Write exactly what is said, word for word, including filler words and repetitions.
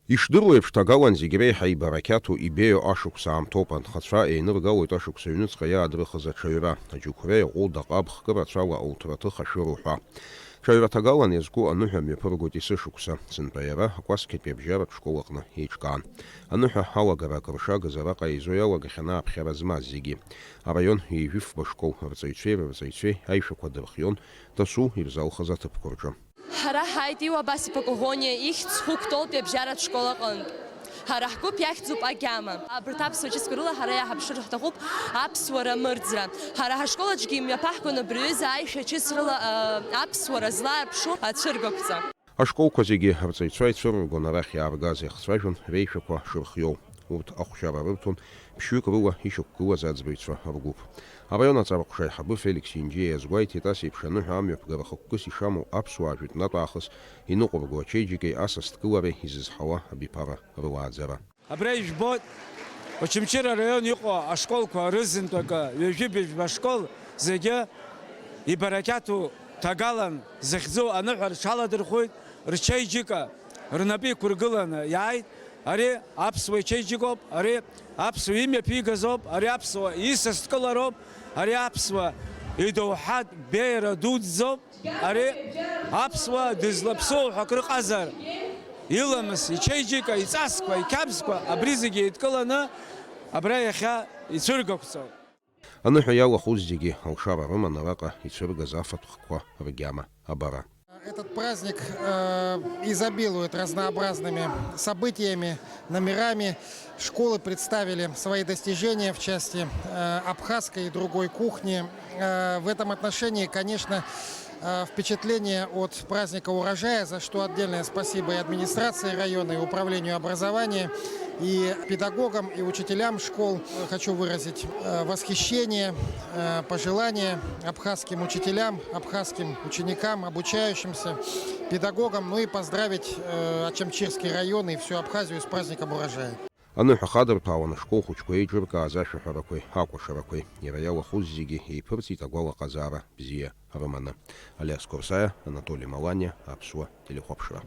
Ишдыру еиԥш, ҭагалан зегь реиҳа ибарақьаҭу, ибеиоу ашықәс аамҭоуп. Анхацәа еиныргалоит ашықәс аҩныҵҟа иаадрыхыз аҽаҩра, аџьықәреи аҟәылдаҟа аԥхкыра ацәала ауҭраҭых ашәыроу ҳәа. Ҽаҩра ҭагалан иазку аныҳәа мҩаԥыргоит есышықәса. Сынтәа иара акәасқьатәи абжьаратә школ аҟны еиҿкаан. Аныҳәа алагара акы ршагаз араҟа еизо иалагахьан ааԥхьара змаз зегьы. Араион ҩажәи фба школ рҵаҩцәеи рырҵаҩцәеи аишәақәа дырхион дасу ирзалхыз аҭыԥқәа рҿы. Ҳара ҳааит Иуа Абас-иԥа Коӷониа ихьӡ зху Кәтолтәи абжьаратә школ аҟынтә. Ҳара ҳгәыԥ иахьӡуп Агьама. Абарҭ аԥсуа чысқәа рыла ҳара иааҳаԥшыр ҳҭахуп аԥсуара мырӡра. Ҳара ҳашкол аҿгьы имҩаԥаҳгон абри аҩыза аишәа чысрыла, а, аԥсуара злаарԥшу ацәыргақәҵа. Ашколқәа зегьы рҵаҩцәа ицәырыргон арахь иааргаз, иахцәажәон реишәақәа шырхиоу. Урҭ ахәшьара рырҭон ԥшьҩык рыла ишьақәгылаз аӡбаҩцәа ргәыԥ. Араион аҵараҟәша аиҳабы Феликс Инџьиа иазгәеиҭеит, ас еиԥш аныҳәа амҩаԥгара хықәкыс ишамоу аԥсуаа жәытәнатә аахыс иныҟәырго ачеиџьыкеи асасдкылареи изызҳауа абиԥара рылааӡара. Абра ижәбоит, Очамчыра араион иҟоу ашколқәа рызынтәык ҩажәи быжәба школ зегьы ибарақьаҭу ҭагалан захьӡу аныҳәа рҽаладырхәит, рчеиџьыка рнапы иқәыргыланы иааит. Ари аԥсуа ичеиџьыкоуп, ари аԥсуа имҩаԥигазоуп, ари аԥсуа исасдкылароуп, ари аԥсуа идоуҳатә беиара дуӡӡоуп, ари аԥсуа дызлаԥсоу ҳәа акры ҟазар, иламыс, ичеиџьыка, иҵасқәа, иқьабзқәа, абри зегьы еидкыланы абра иахьа ицәыргақәҵоуп. Аныҳәа иалахәыз зегьы алшара рыман араҟа ицәыргаз афатә хкқәа ргьама абара. Этот праздник, э, изобилует разнообразными событиями, номерами. Школы представили свои достижения в части, э, абхазской и другой кухни. Э, в этом отношении, конечно, э, впечатление от праздника урожая, за что отдельное спасибо и администрации района, и управлению образования, и педагогам, и учителям школ. Хочу выразить, э, восхищение, э, пожелания абхазским учителям, абхазским ученикам, обучающимся, педагогам, ну и поздравить, э, Очамчирский район и всю Абхазию с праздником урожая. Аныҳәа хадырҭәаауан ашкол хәыҷқәа еиҿыркааз ашәаҳәарақәеи акәашарақәеи. Иара иалахәыз зегьы еиԥырҵит агәалаҟазаара бзиа рыманы. Алиас Қорсаиа, Анатоли Маланиа, Аԥсуа телехәаԥшра.